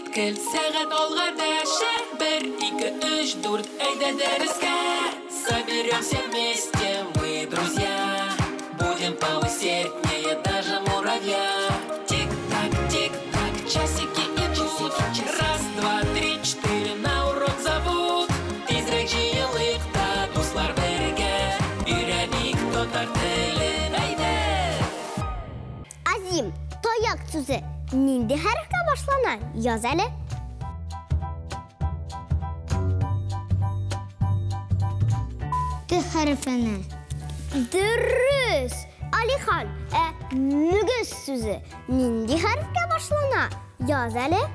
Мизгел сәгать алга дәшә. Бер, ике, өч, дүрт, әйдә дәрескә. Соберемся вместе мы, друзья. Будем поусерднее даже муравья. Тик-так, тик-так, часики идут. Раз, два, три, четыре, на урок зовут. Тизрәк җыелыйк та, дуслар, бергә. Өйрәник татар телен, әйдә! Азим, таяк сүзе нинди хәрефкә башлана? Яз әле. Т хәрефенә. Дөрес! Алихан, ә мөгез сүзе нинди хәрефкә башлана? Яз әле.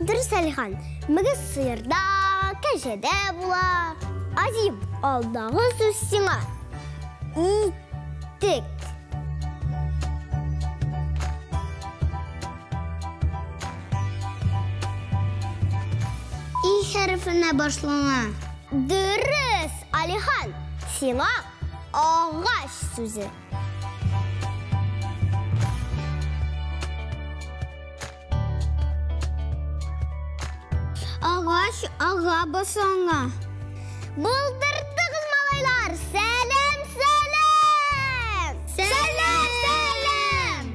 Дөрес, Алихан, мөгез сыерда, кәҗәдә була. Азим, алдагы сүз сиңа. Итек. И хәрефенә башлана. Дөрес, Алихан, сиңа агач сүзе. Агач ага башлана. Булдырдыгыз, малайлар! Сәлам, сәлам! Сәлам, сәлам!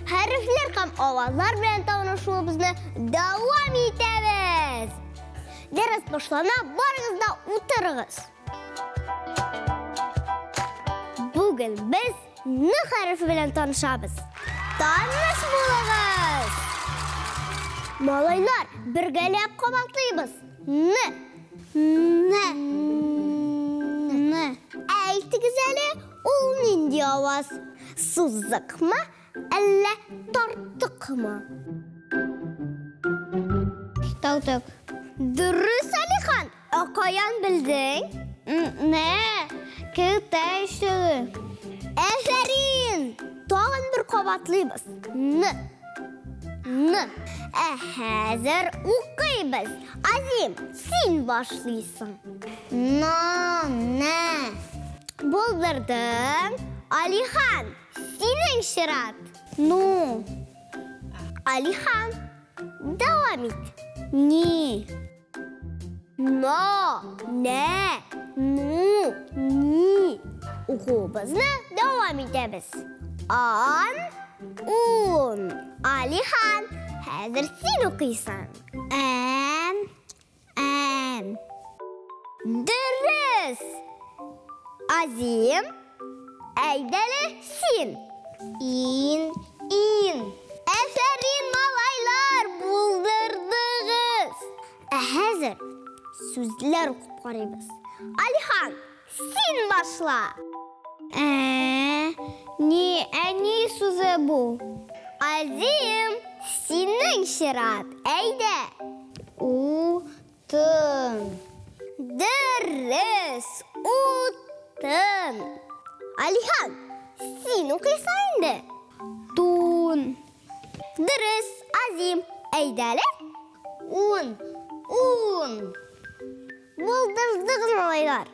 Хәрефләр һәм авазлар белән танышуыбызны дәвам итәбез. Дәрес башлана, барыгыз да утырыгыз. Бүген без Н хәрефе белән танышабыз. Таныш булыгыз! Малайлар, бергәләп кабатлыйбыз. Н. Н. Н. Әйтегез әле, ул нинди аваз? Сузыкмы, әллә тартыкмы? Тартык. Дөрес, Алихан. Ә каян белдең? Нә, кертә ишеге. Әфәрин! Тагын бер кабатлыйбыз. Н. Н. Ә хәзер укыйбыз. Азим, син башлыйсың. На, нә. Булдырдың. Алихан, синең чират. Ну. Алихан, дәвам ит. Ни. Но, нә, ну, ни. Укуыбызны дәвам итәбез. Ан, ун. Алихан, хәзер син укыйсың. Ән, ән. Дөрес! Азим, әйдәле син. Ин, ин. Әфәрин, малайлар, булдырдыгыз. Ә хәзер сүзләр укып карыйбыз. Алихан, син башла. Ә, ни, әни сүзе бу. Азим, синең чират. Әйдә. У, тын. Дөрес, утын. Алихан, син укыйсың инде. Тун. Дөрес, Азим, әйдә әле. Ун, ун. Булдырдыгыз, малайлар.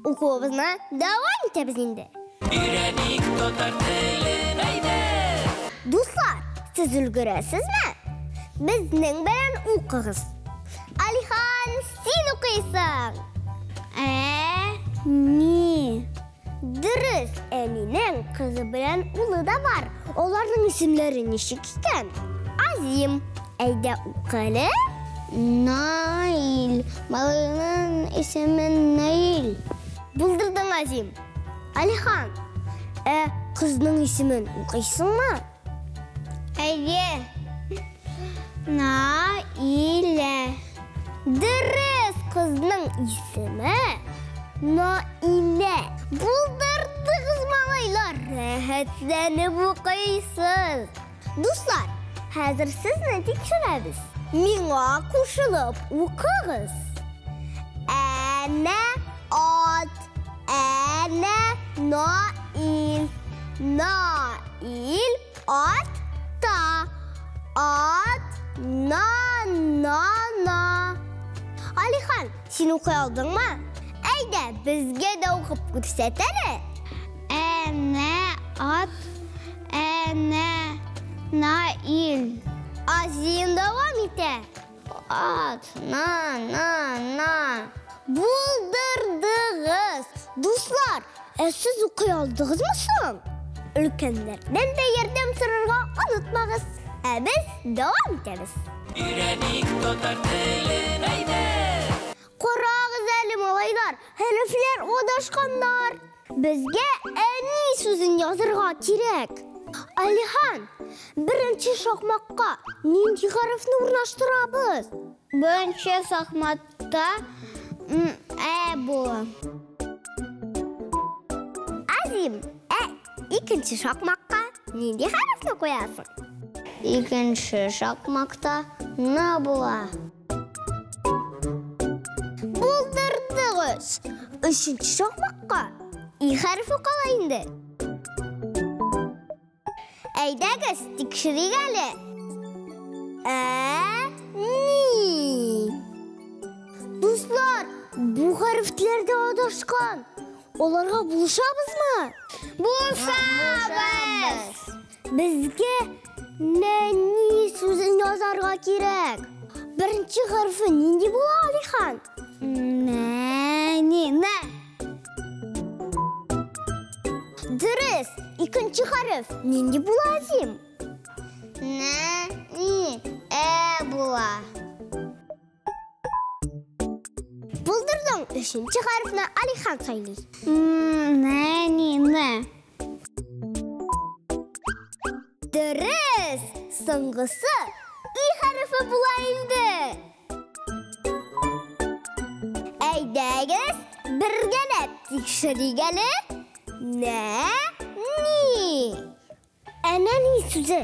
Укуыбызны дәвам итәбез инде. Өйрәник татар телен, әйдә! Дуслар, сез өлгерәсезме? Безнең белән укыгыз. Алихан, син укыйсың. Ә, ни. Дөрес, әнинең кызы белән улы да бар. Аларның исемнәре ничек икән? Азим, әйдә укы әле. Наил. Малайның исеме Наил. Булдырдың, Азим. Алихан, ә кызның исемен укыйсыңмы? Әйе. Наилә. Дөрес, кызның исеме Наилә. Булдырдыгыз, малайлар, рәхәтләнеп укыйсыз. Дуслар, хәзер сезне тикшерәбез. Миңа кушылып укыгыз. Әнә ат, әнә Наил. Наил ат та. Ат на на на. Алихан, Алихан, син укый алдыңмы? Әйдә, безгә дә укып күрсәт әле. Әнә ат, әнә Наил. Азим дәвам итә. Ат, на, на, на. Булдырдыгыз! Дуслар, ә сез укый алдыгызмы соң? Өлкәннәрдән дә ярдәм сорарга онытмагыз. Ә без дәвам итәбез. Өйрәник татар телен, әйдә! Карагыз әле, малайлар, хәрефләр адашканнар. Безгә әни сүзен язырга кирәк. Алихан, беренче шакмакка нинди хәрефне урнаштырабыз? Беренче шахматта Ә була. Азим, ә икенче шакмакка нинди хәрефне куясың? Икенче шакмакта Н була. Булдырдыгыз. Өченче шакмакка И хәрефе кала инде. Әйдәгез, тикшерик әле. Ә, ни. Дуслар, бу хәрефләр дә адашкан. Аларга булышабызмы? Булышабыз! Безгә нәни сүзен язарга кирәк. Беренче хәрефе нинди була, Алихан? Нәни, нә. Дөрес, икенче хәреф нинди була, Азим? Нәни, ә була. Булдырдың. Өченче хәрефне Алихан сайлый. Нәни, нә. Дөрес, соңгысы И хәрефе була инде. Әйдәгез, бергәләп тикшерик әле. Нә, ни. Әнә ни сүзе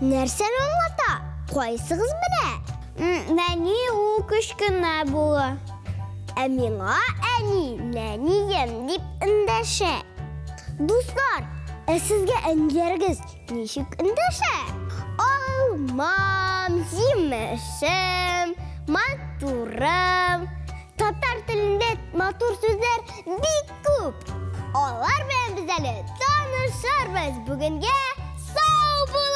нәрсәне аңлата? Кайсыгыз белә? Нәни ул кечкенә була. Ә миңа әни нәнием дип эндәшә. Дуслар, ә сезгә әниләрегез ничек эндәшә? Алмам, җимешем, матурым. Татар телендә матур сүзләр бик күп. Алар белән без әле танышырбыз. Бүгенгә сау булыгыз!